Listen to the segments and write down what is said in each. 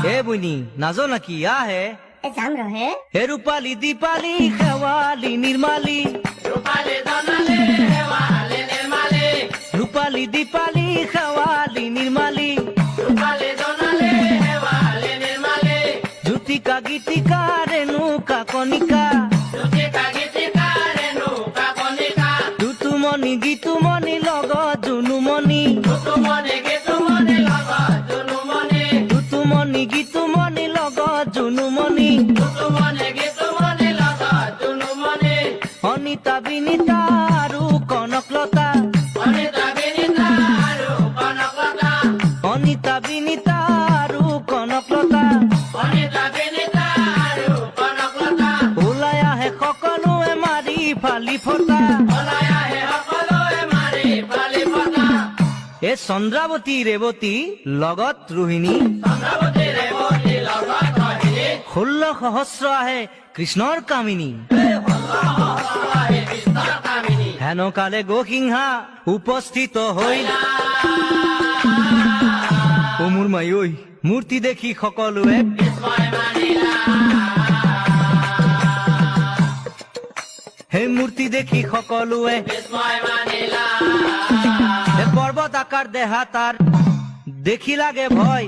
এ বুনি, নাজ নাকি? আহে। এ যাম ৰহে। হে ৰূপালী দীপালী শেৱালি নিৰ্মালী, ৰূপালী দীপালী শেৱালি নিৰ্মালী, জ্যোতিকা গীতিকা ৰেণুকা কণিকা, টুটুমণি গীতুমণি লগত জুনুমণি, টুটুমণি গীতুমণি লগত জুনুমণি, অনিতা বিনিতা আৰু কনকলতা, অনিতা বিনিতা আৰু কনকলতা, ওলাই আহে সকলোৱে মাৰি ফালি ফটা। এ চন্দ্ৰাৱতী ৰেৱতী লগত ৰোহিণী, 16 সহস্ৰ আহে কৃষ্ণৰ কামিনী। হেনকালে গোসিংহা উপস্থিত হইল। অ মোৰ মাই ঐ, মূৰ্তি দেখি সকলোৱে, সেই মূৰ্তি দেখি সকলোৱে, পৰ্বত আকাৰ দেহা তাৰ দেখি লাগে ভয়,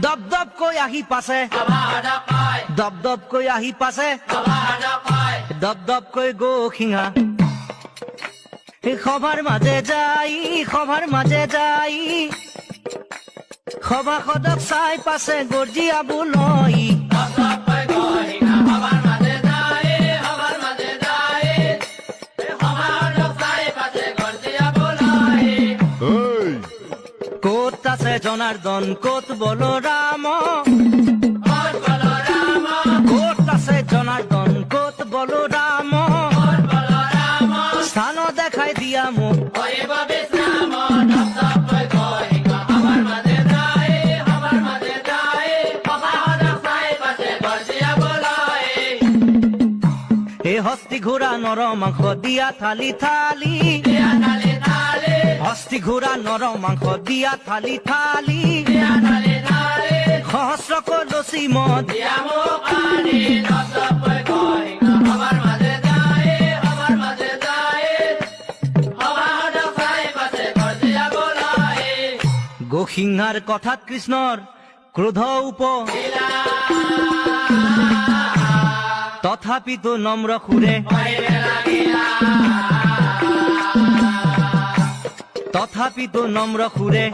দপ দপকৈ আহি পাছে, দপ দপকৈ আহি পাছে, দপ দপকৈ গোসিংহা সভাৰ মাজে যাই, সভাৰ মাজে যাই সভাসদক চাই পাছে গৰ্জিয়া বোলই। ক'ত আছে জনাৰ্দন, ক'ত বলৰাম, ক'ত আছে জনাৰ্দন, ক'ত বলৰাম, স্থান দেখাই দিয়া মোক। এই হস্তি ঘোঁৰা নৰ মাংস দিয়া থালি থালি, হস্তি ঘোঁৰা নৰ মাংস দিয়া থালি থালি, সহস্ৰ কলচী মদ। গোসিংহাৰ কথাত কৃষ্ণৰ ক্ৰোধ উপ, তথাপিতো নম্ৰ সুৰে, তথাপিতো নম্ৰ সুৰে।